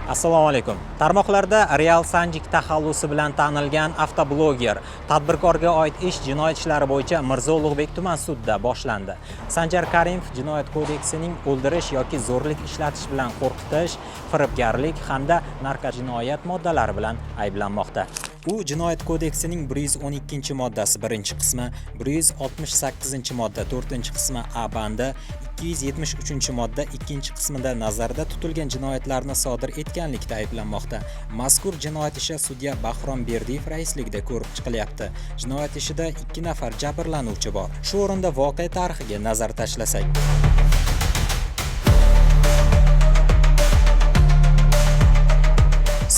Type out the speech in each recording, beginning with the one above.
Assalomu alaykum. Tarmoqlarda Real Sanjik taxallusi bilan tanilgan avtobloger tadbirkorga oid ish jinoyat ishlari bo'yicha Mirzo Ulug'bek tuman sudida boshlandi. Sanjar Karimov Jinoyat kodeksining o'ldirish yoki zo'rlik ishlatish bilan qo'rqitish, firibgarlik hamda narkojinoyat moddalari bilan ayblanmoqda. U Jinoyat kodeksining 112-moddasi 1-qismi, 168-modda 4-qismi A bandi, 273-modda 2-qismida nazarda tutilgan jinoyatlarni sodir etganlikda ayblanmoqda. Mazkur jinoyat ishi sudya Bahrom Berdiyev raisligida ko'rib chiqilyapti. Jinoyat ishida 2 nafar jabrlanuvchi bor. Shu o'rinda voqea tarixiga nazar tashlasak.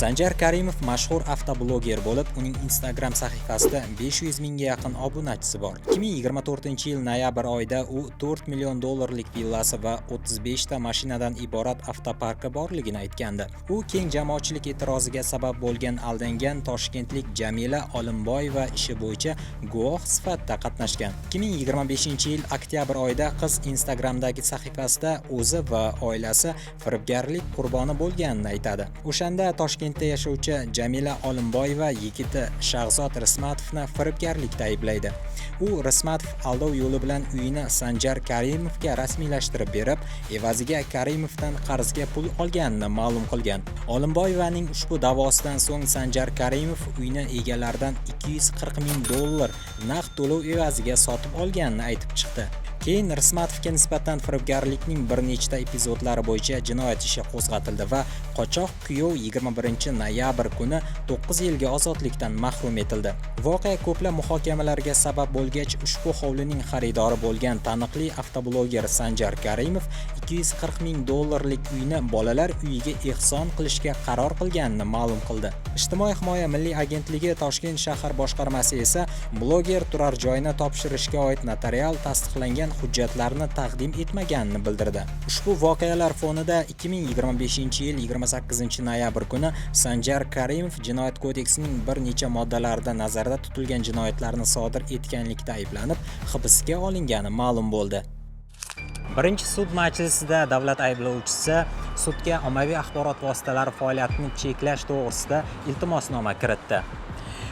Sanjar Karimov mashhur avtobloger bo'lib, uning Instagram sahifasida 500 mingga yaqin obunachisi bor. 2024-yil noyabr oyida u 4 million dollarlik villasi va 35 ta mashinadan iborat avtoparki borligini aytgandi. U keng jamoatchilik e'tiroziga sabab bo'lgan aldangan toshkentlik Jamila Olimboyeva ishi bo'yicha guvoh sifatida qatnashgan. 2025-yil oktyabr oyida qiz Instagramdagi sahifasida o'zi va oilasi firibgarlik qurboni bo'lganini aytadi. O'shanda Toshkentda yashovchi Jamila Olimboyeva yigiti Shahzod Rismatovni firibgarlikda ayblaydi. U Rismatov aldov yo'li bilan uyini Sanjar Karimovga rasmiylashtirib berib, evaziga Karimovdan qarzga pul olganini ma'lum qilgan. Olimboyevaning ushbu da'vosidan so'ng Sanjar Karimov uyni egalaridan 240 ming dollar naqd to'lov evaziga sotib olganini aytib chiqdi. Keyin Rismatovga nisbatan firibgarlikning bir nechta epizodlari bo'yicha jinoyat ishi qo'zg'atildi va qochoq kuyov 21 noyabr kuni 9 yilga ozodlikdan mahrum etildi. Voqea ko'plab muhokamalarga sabab bo'lgach, ushbu hovlining xaridori bo'lgan taniqli avtobloger Sanjar Karimov 240 ming dollarlik uyni bolalar uyiga ehson qilishga qaror qilganini ma'lum qildi. Ijtimoiy himoya milliy agentligi Toshkent shahar boshqarmasi esa bloger turar joyni topshirishga oid notarial tasdiqlangan hujjatlarni taqdim etmaganini bildirdi. Ushbu voqealar fonida 2025-yil 28 noyabr kuni Sanjar Karimov Jinoyat kodeksining bir necha moddalarida nazarda tutilgan jinoyatlarni sodir etganlikda ayblanib, hibsga olingani ma'lum bo'ldi. Birinchi sud majlisida davlat ayblovchisi sudga ommaviy axborot vositalari faoliyatini cheklash to'g'risida iltimosnoma kiritdi.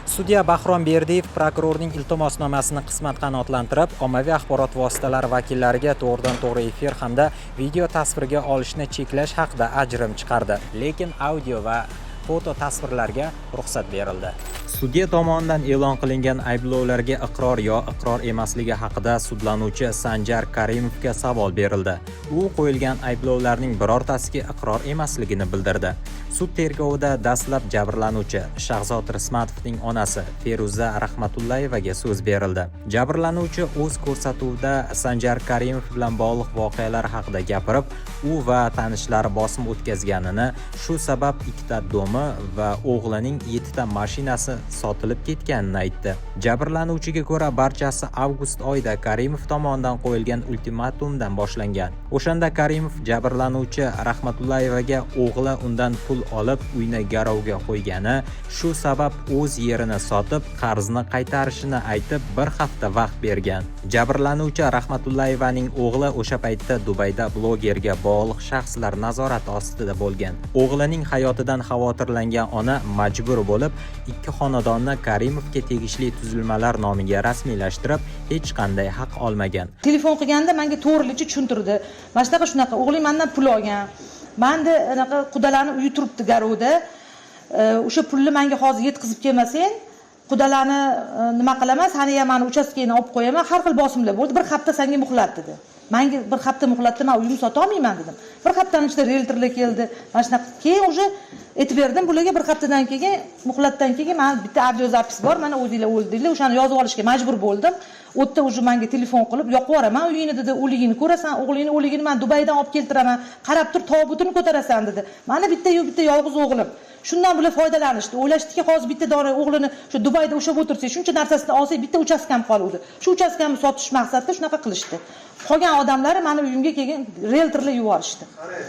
Sudya Bahrom Berdiyev prokurorning iltimosnomasini qisman qanoatlantirib, ommaviy axborot vositalari vakillariga to'g'ridan-to'g'ri efir hamda video tasvirga olishni cheklash haqida ajrim chiqardi. Lekin audio va foto tasvirlarga ruxsat berildi. Sudya tomonidan e'lon qilingan ayblovlarga iqror yo iqror emasligi haqida sudlanuvchi Sanjar Karimovga savol berildi. U qo'yilgan ayblovlarning birortasiga iqror emasligini bildirdi. Sud tergovida dastlab jabrlanuvchi Shahzod Rismatovning onasi Feruza Rahmatullayevaga so'z berildi. Jabrlanuvchi o'z ko'rsatuvida Sanjar Karimov bilan bog'liq voqealar haqida gapirib, u va tanishlari bosim o'tkazganini, shu sabab ikkita domi va o'g'lining yettita mashinasi sotilib ketganini aytdi. Jabrlanuvchiga ko'ra, barchasi avgust oyida Karimov tomonidan qo'yilgan ultimatumdan boshlangan. O'shanda Karimov jabrlanuvchi Rahmatullayevaga o'g'li undan pul olib, uyni garovga qo'ygani, shu sabab o'z yerini sotib, qarzni qaytarishini aytib, bir hafta vaqt bergan. Jabrlanuvchi Rahmatullayevaning o'g'li o'sha paytda Dubayda blogerga bog'liq shaxslar nazorati ostida bo'lgan. O'g'lining hayotidan xavotirlangan ona majbur bo'lib, ikki xonadonni Karimovga tegishli tuzilmalar nomiga rasmiylashtirib, hech qanday haq olmagan. Telefon qilganda menga to'g'rilicha tushuntirdi: mana shunaqa, shunaqa, o'g'ling mandan pul olgan, manda anaqa qudalarni uyi turibdi garovda, o'sha pulni menga hozir yetkazib kelmasang, qudalarni nima qilaman, sani ham mani uchastkangni olib qo'yaman. Har xil bosimlar bo'ldi. Bir hafta sanga muhlat dedi manga. Bir hafta muhlatda man uyimni sotolmayman dedim. Bir haftani ichida rieltorlar keldi, mana shunaqa. Keyin уже aytib berdim bularga. Bir haftadan keyin, muhlatdan keyin mani bitta аудиозапись bor, mana o'zinglar o'ldinglar, o'shani yozib olishga majbur bo'ldim. U yerda уже manga telefon qilib, yoqib yuboraman uyingni dedi, o'ligini ko'rasan, o'g'lingni o'ligini man Dubaydan olib keltiraman, qarab tur, tobutini ko'tarasan dedi. Mani bittayu bitta yolg'iz o'g'lim. Shundan bular foydalanishdi, o'ylashdiki, hozir bitta dona o'g'lini shu Dubayda ushlab o'tirsak, shuncha narsasini olsak, bitta uchastkam qoluvdi, shu uchastkamni sotish maqsadida shunaqa qilishdi. Qolgan odamlari mani uyimga keyin rieltorlar yuborishdi. Qarang,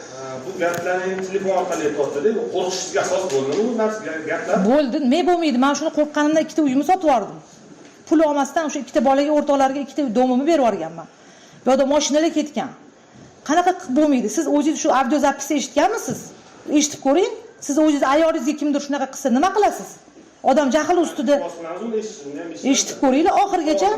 bu gaplarni endi telefon orqali aytyapti-da, bu qo'rqishingizga asos bo'ldimi bu narsa, gaplar? Bo'ldi, nima bo'lmaydi? Man shuni qo'rqqanimdan ikkita uyimni sotib yubordim. Pul olmasdan o'sha ikkita bolaga, o'rtoqlarga ikkita domimni berib yuborganman. Bu yoqda moshinalar ketgan. Qanaqa qilib bo'lmaydi? Siz o'zingiz shu аудиозапись ni eshitganmisiz? Eshitib ko'ring. Siz o'zingiz ayolingizga kimdir shunaqa qilsa, nima qilasiz? Odam jahl ustida. Eshitib ko'ringlar oxirigacha.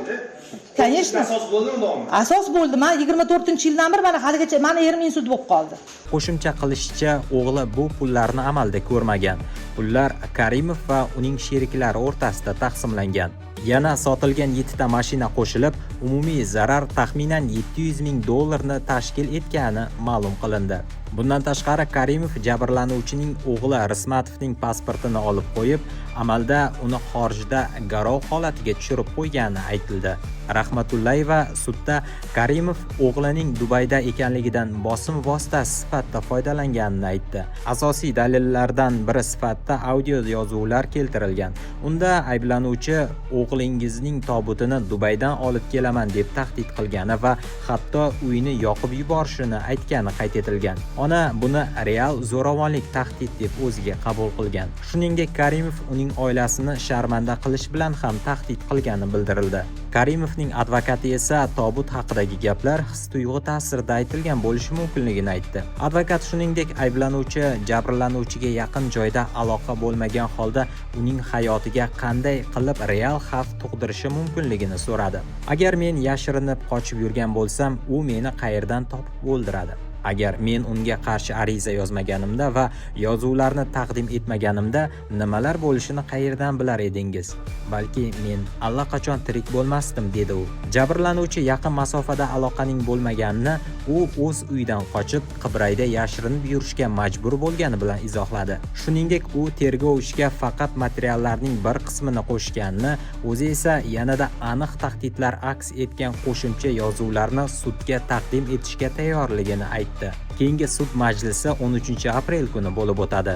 Конечно. Asos bo'ldimi doim? Asos bo'ldi. Man 24-yildan beri, mana haligacha mani erim insult bo'lib qoldi. Qo'shimcha qilishicha, o'g'li bu pullarni amalda ko'rmagan. Pullar Karimov va uning sheriklari o'rtasida taqsimlangan. Yana sotilgan 7 ta mashina qo'shilib, umumiy zarar taxminan 700 ming dollarni tashkil etgani ma'lum qilindi. Bundan tashqari, Karimov jabrlanuvchining o'g'li Rismatovning pasportini olib qo'yib, amalda uni xorijda garov holatiga tushirib qo'ygani aytildi. Rahmatullayeva sudda Karimov o'g'lining Dubayda ekanligidan bosim vositasi sifatida foydalanganini aytdi. Asosiy dalillardan biri sifatida audio yozuvlar keltirilgan. Unda ayblanuvchi o'g'lingizning tobutini Dubaydan olib kelaman deb tahdid qilgani va hatto uyni yoqib yuborishini aytgani qayd etilgan. Ona buni real zo'ravonlik tahdid deb o'ziga qabul qilgan. Shuningdek, Karimov uning oilasini sharmanda qilish bilan ham tahdid qilgani bildirildi. Karimovning advokati esa tobut haqidagi gaplar his-tuyg'u ta'sirida aytilgan bo'lishi mumkinligini aytdi. Advokat shuningdek ayblanuvchi jabrlanuvchiga yaqin joyda aloqa bo'lmagan holda uning hayotiga qanday qilib real xavf tug'dirishi mumkinligini so'radi. Agar men yashirinib qochib yurgan bo'lsam, u meni qayerdan topib o'ldiradi? Agar men unga qarshi ariza yozmaganimda va yozuvlarni taqdim etmaganimda nimalar bo'lishini qayerdan bilar edingiz? Balki men allaqachon tirik bo'lmasdim, dedi u. Jabrlanuvchi yaqin masofada aloqaning bo'lmaganini u o'z uyidan qochib, Qibrayda yashirinib yurishga majbur bo'lgani bilan izohladi. Shuningdek, u tergov ishiga faqat materiallarning bir qismini qo'shganini, o'zi esa yanada aniq tahdidlar aks etgan qo'shimcha yozuvlarni sudga taqdim etishga tayyorligini aytdi. Keyingi sud majlisi 13 aprel kuni bo'lib o'tadi.